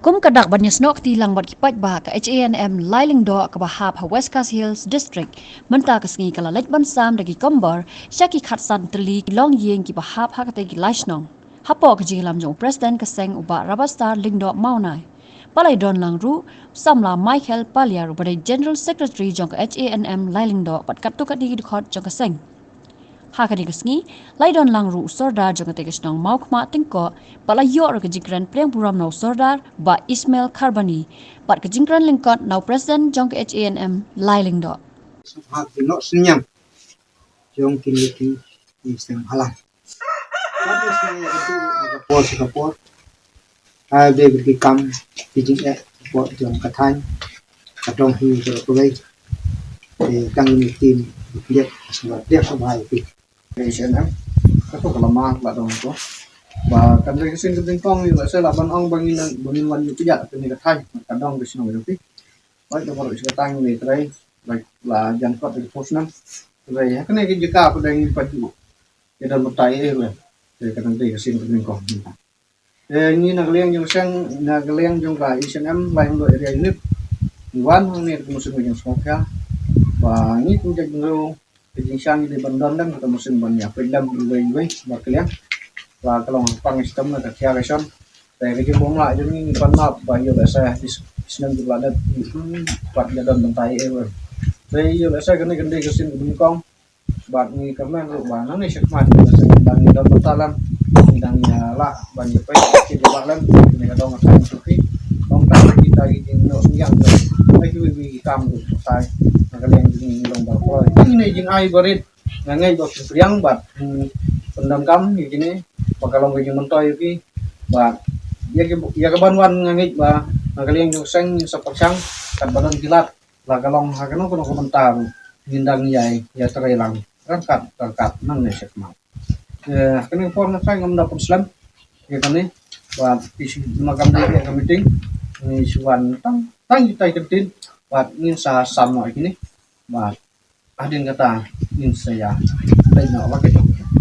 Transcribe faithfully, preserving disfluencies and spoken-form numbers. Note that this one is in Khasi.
Kum ka dak ban ïasnoh kti lang bad ki paidbah, ka H A N M Lailingdoh kaba hap ha West Khasi Hills District mynta ka sngi ka la leit ban sam da ki kombor sha ki khatsan tylli ki longïing kiba hap ha katei ki lai shnong. Hapoh ka jingïalam jong u President ka seng, u Bah Rabastar Lyngdoh Mawnai, ba la ïadon lang ruh u samla Michael Paliar uba dei General Secretary jong ka H A N M Lailingdoh bad katto katne ki dkhot jong ka seng. Ha kane ka sngi la ïadon lang ruh u Sordar jong katei ka shnong Mawkhmah Tyngkoh, bad la ïoh ruh ka jingkren pliang burom na u Sordar Bah Ismail Kharbani bad ka jingkren lyngkot na u President jong ka H A N M Lailingdoh. Sngewbha ki noh synñiang jong kine ki seng bhalang. Ka por sha ka por, ha dei bad ki kam ki jingeh ka por jong ka thaiñ, ka dong hi ka kawei. Te tang ïa ki team ki pliat, sngewbha ïa ki. Ka H A N M, ka to ka lama la dong to. Ba kan dei ka sien ka nyngkong, ïa lehse lah ban ong ba ngin, ba ngin wan ïa phi ïa kane ka thaiñ, ka dong ka shnong ïa phi. Ba da baroh shi katta ngi trei, ba la jan kot da ka por snem. Trei ha kane ka jaka ba dang pat ju ïa don batai eh. Te ka dang dei ka sien ka nyngkong. Te ngi na ka liang jong seng, na ka liang jong ka H A N M Lailingdoh Area Unit, ngi wan hangne ka mynsiem ka jingsngewkhia ba ngi kum jaitbynriew, ka jingshang ngi dei ban don lem, ka mynsiem ban ïa peit lem iwei iwei bad ka liang. Ba ka long ha pang shitom ne ka khia ka shon. Te ka jingbymlah jong ngi, ngi pan map ba ïoh lehse ki snem kiba la dep, hmm, pat ïa don batai eh. Te ïoh lehse kane kan dei ka sien ka nyngkong. Bad ngi kyrmen ruh ba nangne shakhmat, lehse ngi dang ïa don bynta lem, ngi dang ïa lah ban ïa peit ki jubab lem, ngi ka dong ka thaiñ jong phi. Ong tang kita ki jingïoh synñiang jong phi, kiwei kiwei ki kam ruh, tai na ka liang jong ngi long ba kloi. Ngi ne jingai barit, nga ngeit ba phi pdiang bad, hmm, pyndonkam ïa kine ba ka long ka jingmyntoi ïa phi. Bad ïa ki, ïa ka ban wan nga ngeit ba na ka liang jong seng ngin sa pyrshang katba don ki lad. La ka long ha kano kano ka bynta ruh ngin dang ïai ïatrei lang ryngkat ryngkat nangne shakhmat. Eh, kane ka por nga tharai ngam da pynslem ïa kane, bad ki shu, ma kam dei ïa ka meeting, ngi shu wan tang tang kita ki ktien bad ngin sa sam noh ïa kine bad hadien kata ngin sa ïa leit noh bad ka jong.